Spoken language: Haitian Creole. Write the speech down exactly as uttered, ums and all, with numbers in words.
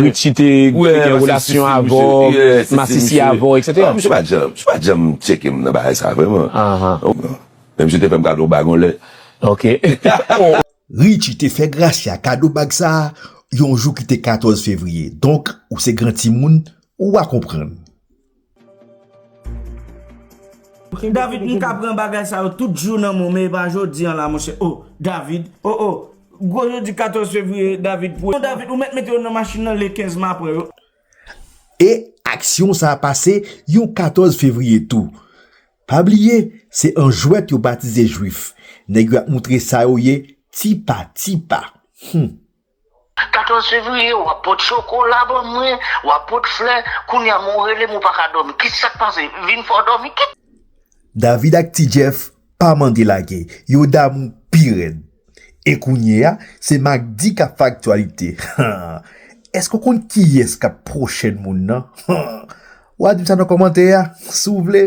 Richie te gen relasyon avè w, masisi avè w, et cetera. Misye pa t janm, misye pa t janm tcheke m nan bagay sa vrèman. Men misye te fè m kado bag yon lè. Ok. Richie te fè Gracia kado bag sa a yon jou ki te katòz fevriye. Donk, ou se gran timoun, ou a konprann. David, m ka pran bagay sa yo tout jou nan men w, men e pa jodi an la, monchè. Oh, David. Oh, oh. Gwo jodi katòz fevriye, David, pou. Non, David, ou mèt mete yo nan machin nan le kenz m a pran yo. E aksyon sa a pase yon katòz fevriye tou. Pa bliye, se an jwèt yo batize Jwif. Nèg yo ap moutre sa yo ye tipa tipa. Hum. Katòz fevriye, w ap pot chokola ban mwen, w ap pot flè, kounye a men w rele m ou pa ka dòmi. Kisa k pase? Vin fè w dòmi kit. David ak Ti Jeff pa mande lage, yo damou pi rèd. E kounye a, se Macdy k ap fè aktyalite. Èske w konn kiyès k ap pwochèn moun nan? W a di m sa nan kòmantè a, si w vle.